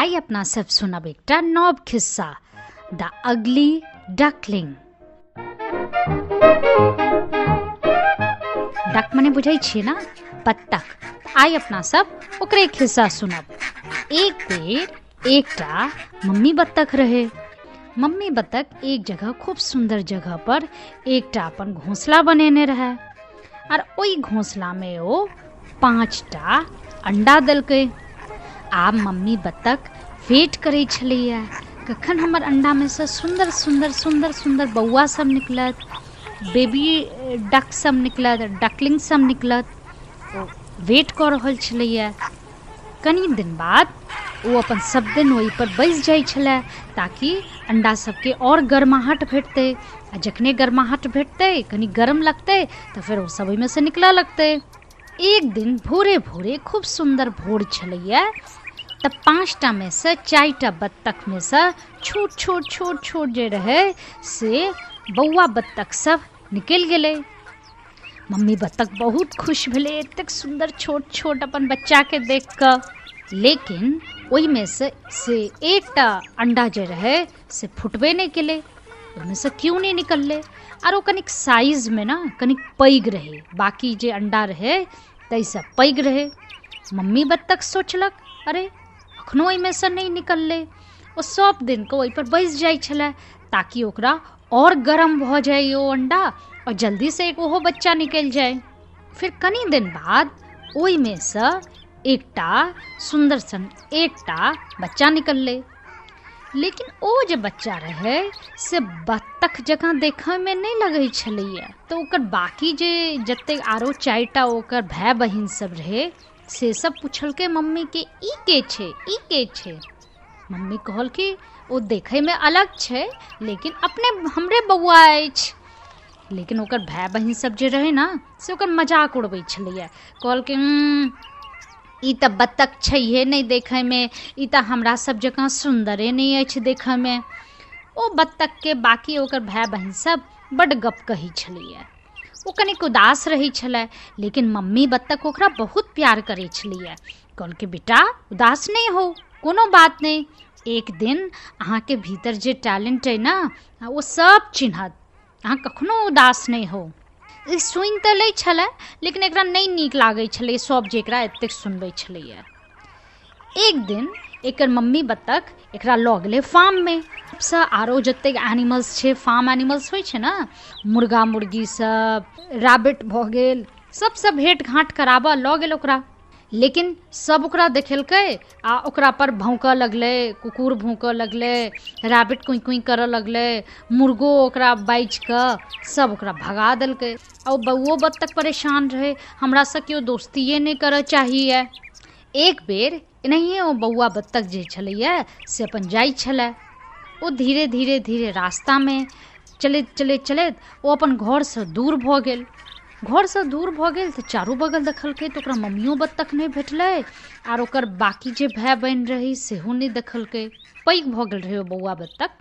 आइ अपना सब सुनब एकटा नव खिस्सा, द अगली डकलिंग। डक मने बुझै छियै ने, बत्तख। आइ अपना सब ओकरे खिस्सा सुनब। एक बेर एकटा मम्मी बत्तख रहे। मम्मी बत्तख एक जगह खूब सुंदर जगह पर एकटा अपन घोंसला बनेने रहे आर ओहि घोंसला में ओ 5टा अंडा देलकै। आब मम्मी बत्तख वेट करै छलैया कखन हमर अंडा में से सुंदर सुंदर सुंदर सुंदर बौआ सब निकलत, बेबी डक सब निकलत, डकलिंग सब निकलत। ओ वेट कऽ रहल छलैया। कनी दिन बाद ओ अपन सब दिन ओहि पर बैस जाइ छलै ताकि अंडा सबके और गर्माहट भेटतै, आ जखने गर्माहट भेटतै, कनी गर्म लगतै, तऽ फेर ओ सब ओहिमे से निकलऽ लगतै। एक दिन भोरे भोरे खूब सुंदर भोर छलैया, तऽ 5टा में से 4टा बत्तख में से छोट छोट छोट छोट जे रहै से बौआ बत्तख सब निकलि गेलै। मम्मी बत्तख बहुत खुश भेलै एतेक सुंदर छोट छोट अपन बच्चाके देख कऽ। लेकिन ओहिमे से एकटा अंडा जे रहै से फुटबे नहि केलै, ओहिमे से क्यों नहि निकललै। आर ओ कनिक साइजमे ने कनिक पैघ रहै, बाकी जे अंडा रहै ताहिसँ पैघ रहै। मम्मी बत्तख सोचलक अरे अखनो ओहिमे से नहि निकललै। ओ सब दिनके ओहिपर बैस जाइ छलै ताकि ओकरा और गरम भऽ जाय ओ अंडा और जल्दी से एक ओहो बच्चा निकलि जाय। फिर कनी दिन बाद ओहिमे से एकटा सुंदर सन एकटा बच्चा निकललै। लेकिन ओ जे बच्चा रहै से बत्तख जकाँ देखयमे नहि लगै छलैया। तऽ ओकर बाकी जे जतेक आरो 4टा ओकर भाय बहिन सब रहै से सब पुछलकै मम्मीके, ई के छै, ई के छै? मम्मी कहलकै ओ देखैमे अलग छै लेकिन अपने हमरे बौआ अछि। लेकिन ओकर भाय बहिन सब जे रहै ने से ओकर मजाक उड़बै छलैया। कहलकै ई तऽ बत्तख छैहे नहि देखैमे, ई तऽ हमरा सब जकाँ सुन्दरे नहि अछि देखैमे। ओ बत्तखके बाकी ओकर भाय बहिन सब बड्ड गप कहै छलैया। ओ कनिक उदास रहै छलै लेकिन मम्मी बत्तख ओकरा बहुत प्यार करै छलैया। कहलकै बेटा उदास नहि हो, कोनो बात नहि, एक दिन अहाँके भीतर जे टैलेंट अइ ने ओ सब चिन्हत, अहाँ कखनो उदास नहि हो। ई सुनि तऽ लै छलै लेकिन एकरा नहि नीक लागै छलै सब जे एकरा एतेक सुनबै छलैया। एक दिन एकर मम्मी बत्तख एकरा लऽ गेलै फार्ममे। सबसँ आरो जतेक एनिमल्स छै, फार्म एनिमल्स होइ छै ने, मुर्गा मुर्गी सब, रैबिट भऽ गेल, सबसँ भेँट घाँट कराबऽ लऽ गेल ओकरा। लेकिन सब ओकरा देखेलकै आ ओकरा पर भौंकऽ लगलै, कुकुर भौंकऽ लगलै, रैबिट कुई कुई करऽ लगलै, मुर्गो ओकरा बाजि कऽ सब ओकरा भगा देलकै। आ ओ बौओ बत्तख परेशान रहै, हमरासँ केओ दोस्तिए नहि करऽ चाहैए। एक बेर एनाहिए ओ बौआ बत्तख जे छलैया से अपन जाइ छलै। ओ धीरे धीरे धीरे रास्तामे चलैत चलैत चलैत ओ अपन घरसँ दूर भऽ गेल। घरसँ दूर भऽ गेल तऽ चारू बगल देखलकै तऽ ओकरा मम्मियो बत्तख नहि भेटलै आर ओकर बाकी जे भाय बहिन रहै सेहो नहि देखलकै। पैघ भऽ गेल रहै ओ बौआ बत्तख।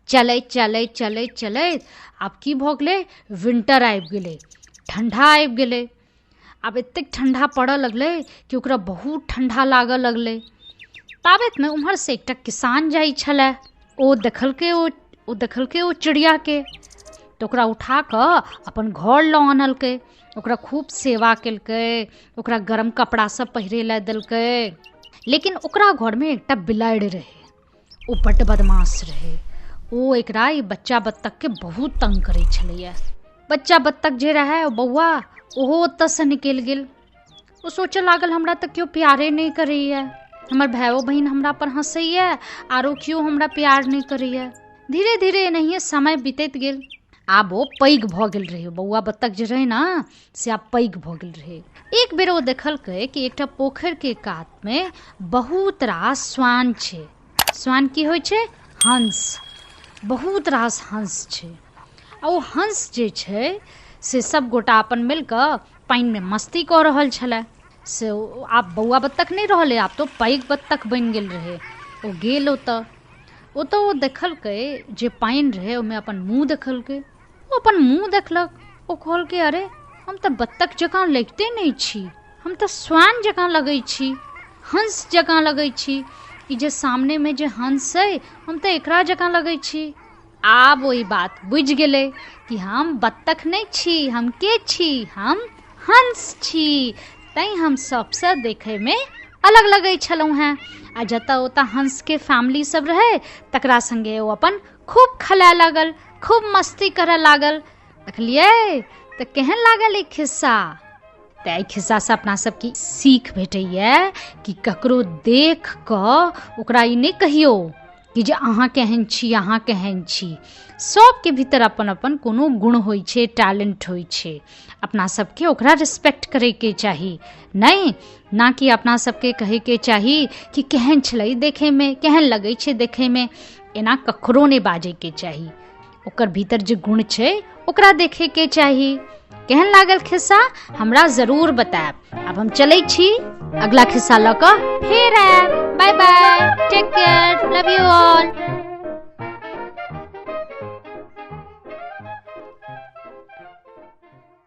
चलैत चलैत चलैत चलैत आब की भऽ गेलै, विंटर आबि गेलै, ठण्डा आबि गेलै। आब एतेक ठण्डा पड़ऽ लगलै कि ओकरा बहुत ठण्डा लागऽ लगलै। ताबतमे उम्हरसँ एकटा किसान जाइ छलै, ओ देखलकै ओ देखलकै ओ चिड़ियाके तऽ ओकरा उठा कऽ अपन घर लऽ आनलकै। ओकरा खूब सेवा केलकै, ओकरा गरम कपड़ा सब पहिरै लए देलकै। लेकिन ओकरा घरमे एकटा बिलाड़ि रहै, ओ बड्ड बदमाश रहै। ओ एकरा ई बच्चा बत्तखके बहुत तंग करै छलैया। बच्चा बत्तख जे रहै ओ बौआ ओहो ओतऽसँ निकलि गेल। ओ सोचऽ लागल हमरा तऽ केओ प्यारे नहि करैया, हमर भाइओ बहिन हमरा पर हँसैया, आरो केओ हमरा प्यार नहि करैया। धीरे धीरे एनाहिए समय बीतैत गेल। आब ओ पैघ भऽ गेल रहै, बौआ बत्तख जे रहै ने से आब पैघ भऽ गेल रहै। एक बेर ओ देखलकै कि एकटा पोखरिके कातमे बहुत रास स्वान छै। स्वान की होइ छै? हंस। बहुत रास हंस छै आ ओ हंस जे छै से सब गोटा अपन मिलकऽ पानिमे मस्ती कऽ रहल छलै। से आब बौआ बत्तख नहि रहलै, आब तऽ पैघ बत्तख बनि गेल रहै। ओ गेल ओतऽ, ओतऽ ओ देखलकै जे पानि रहै ओहिमे अपन मुँह देखलकै। ओ अपन मुँह देखलक, ओ कहलकै अरे हम तऽ बत्तख जकाँ लगिते नहि छी, हम तऽ स्वान जकाँ लगै छी, हंस जकाँ लगै छी। ई जे सामनेमे जे हंस अइ, हम तऽ एकरा जकाँ लगै छी। आब ओ ई बात बुझि गेलै कि हम बत्तख नहि छी, हम के छी? हम हंस छी। तैँ हम सभसँ देखैमे अलग लगै छलहुँ हेँ। आ जतऽ ओतऽ हंसके फैमिली सब रहै, तकरा सङ्गे ओ अपन खूब खेलाय लागल, खूब मस्ती करऽ लागल। देखलियै तऽ केहन लागल ई खिस्सा? तऽ एहि खिस्सासँ अपना सबके सीख भेटैए कि ककरो देख कऽ ओकरा ई नहि कहियौ कि जे अहाँ केहन छी, अहाँ केहन छी। सबके भीतर अपन अपन कोनो गुण होइ छै, टैलेंट होइ छै। अपना सबके ओकरा रिस्पेक्ट करैके चाही, नहि ना कि अपना सबके कहैके चाही कि केहन छलै देखैमे, केहन लगै छै देखैमे। एना ककरो नहि बाजैके चाही। ओकर भीतर जे गुण छै ओकरा देखैके चाही। केहन लागल खिस्सा हमरा जरूर बतायब। आब हम चलै छी, अगला खिस्सा लऽ कऽ फेर आयब। Bye bye, take care, love you all.